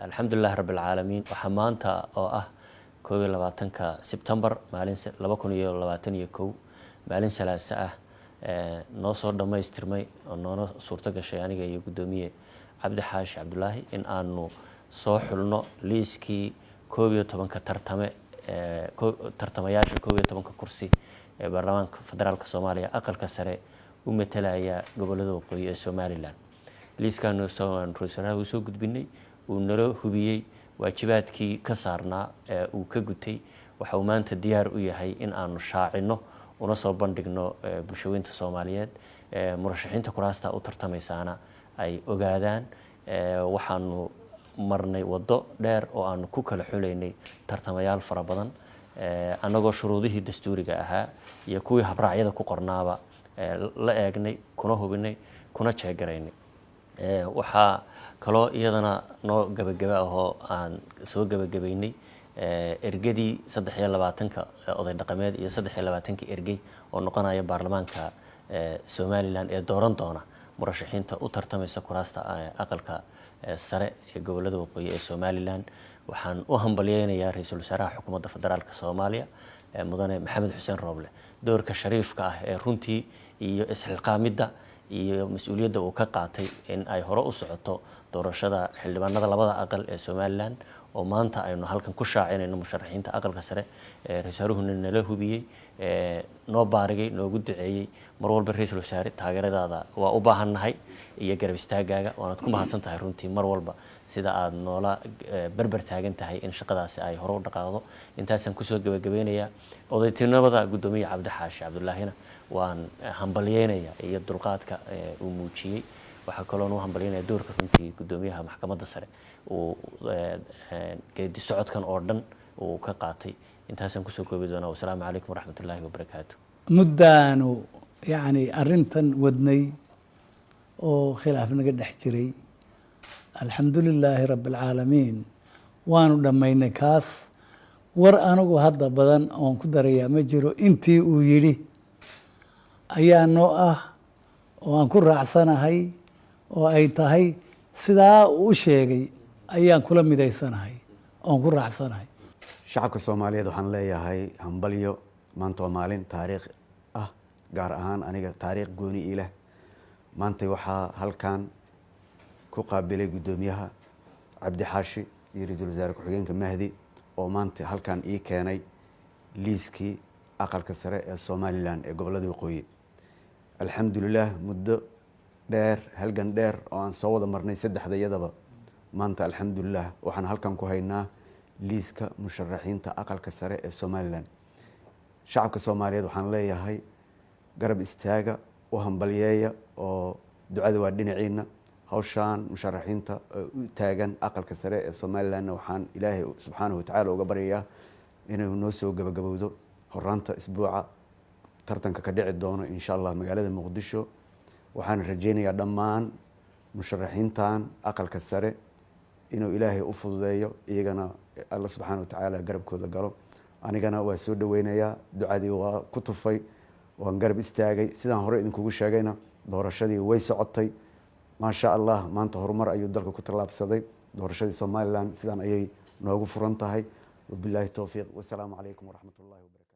Alxamdulilahi rabbi alcaalamiin. Waxaa maanta oo ah 21-ka Sebtembar, maalin 2021, maalin Salaasa ah, noo soo dhammaystirmay oo noona suurto gashay aniga iyo guddoomiye Cabdi Xaashi Cabdulaahi in aanu soo xulno liiskii 11-ka tartame, tartamayaasha 11-ka kursi ee Baarlamaanka Federaalka Soomaaliya aqalka sare u metelaya gobolada waqooyi ee Somaliland. Liiskaanu ra-iisul wasaaraha uu soo gudbinay, uu nala hubiyey, waajibaadkii ka saarnaa ee uu ka gutay. Waxa uu maanta diyaar u yahay in aanu shaacino una soo bandhigno bulshaweynta Soomaaliyeed, murashaxiinta kuraasta u tartamaysaana ay ogaadaan. Waxaanu marnay waddo dheer oo aanu ku kala xulaynay tartamayaal fara badan, annagoo shuruudihii dastuuriga ahaa iyo kuwii habraacyada ku qornaaba la eegnay, kuna hubinay, kuna jeegaraynay. Waxaa kaloo iyadana noo gabagaba ahoo aan soo gabagabaynay ergadii 23-ka oday dhaqameed iyo 23-ka ergey oo noqonaya baarlamaanka Somaliland ee dooran doona murashaxiinta u tartamaysa kuraasta aqalka sare ee gobolada waqooyi ee Somaliland. Waxaan u hambalyeynayaa ra-iisul wasaaraha Xukuumadda Federaalka Soomaaliya, mudane Maxamed Xuseen Rooble, doorka shariifka ah ee runtii iyo isxilqaamidda iyo mas-uuliyadda uu ka qaatay in ay hore u socoto doorashada xildhibaanada labada aqal ee Somaliland, oo maanta aynu halkan ku shaacinayno musharaxiinta aqalka sare. Ra-isul wasaaruhuna nala hubiyey, noo baarigay, noogu duceeyey. Mar walba, ra-iisul wasaare, taageeradaada waa u baahannahay iyo garab istaagaaga, waanaad ku mahadsan tahay runtii mar walba sida aad noola berber taagan tahay in shaqadaasi ay hore u dhaqaaqdo. Intaasaan kusoo gabagabeynayaa. Odaytinimada guddoomiye Cabdi Xaashi Cabdulaahina waan hambalyeynaya iyo dulqaadka uu muujiyey. Waxaa kaloon u hambalyeynaya doorka runtii guddoomiyaha Maxkamadda Sare uu geedi socodkan oo dhan uu ka qaatay. Intaasaan kusoo koobi doonaa. Wasalaamu calaykum waraxmat ullaahi wabarakaatu. Muddaanu yacni arrintan wadnay oo khilaaf naga dhex jiray. Alxamdu lilaahi rabbi alcaalamiin, waanu dhammaynay kaas. War anigu hadda badan oon ku darayaa ma jiro. Intii uu yidhi ayaa noo ah oo aan ku raacsanahay, oo ay tahay sidaa uu u sheegay ayaan kula midaysanahay oon ku raacsanahay. Shacabka Soomaaliyeed waxaan leeyahay hambalyo. Maanta waa maalin taariikh ah, gaar ahaan aniga taariikh gooni ii leh. Maantay waxaa halkan ku qaabilay guddoomiyaha Cabdi Xaashi iyo ra-iisul wasaare ku-xigeenka Mahdi, oo maanta halkan ii keenay liiskii aqalka sare ee Somaliland ee gobolada waqooyi. Alxamdulilah, muddo dheer, halgan dheer oo aan soo wada marnay saddexda iyadaba, maanta alxamdulilah waxaan halkan ku haynaa liiska musharaxiinta aqalka sare ee Somaliland. Shacabka Soomaaliyeed waxaan leeyahay garab istaaga, u hambalyeeya, oo ducada waa dhinaciina. Hawshaan musharaxiinta u taagan aqalka sare ee Somalilandna waxaan Ilaahay subxaanahu watacaala uga baryayaa inuu noo soo gabagabowdo horaanta isbuuca tartanka ka dhici doono, insha Allah, magaalada Muqdisho. Waxaan rajeynayaa dhammaan musharaxiintan aqalka sare inuu Ilaahay u fududeeyo, iyagana Alla subxaana watacaala garabkooda galo. Anigana waa soo dhaweynayaa, ducadii waa ku tufay, waan garab istaagay. Sidaan hore idinkugu sheegayna, doorashadii way socotay, maasha Allah. Maanta horumar ayuu dalka ku tallaabsaday. Doorashadii Somaliland sidaan ayay noogu furan tahay. Wabilaahi towfiiq, wasalaamu calaykum waraxmat ullahi wabarakatu.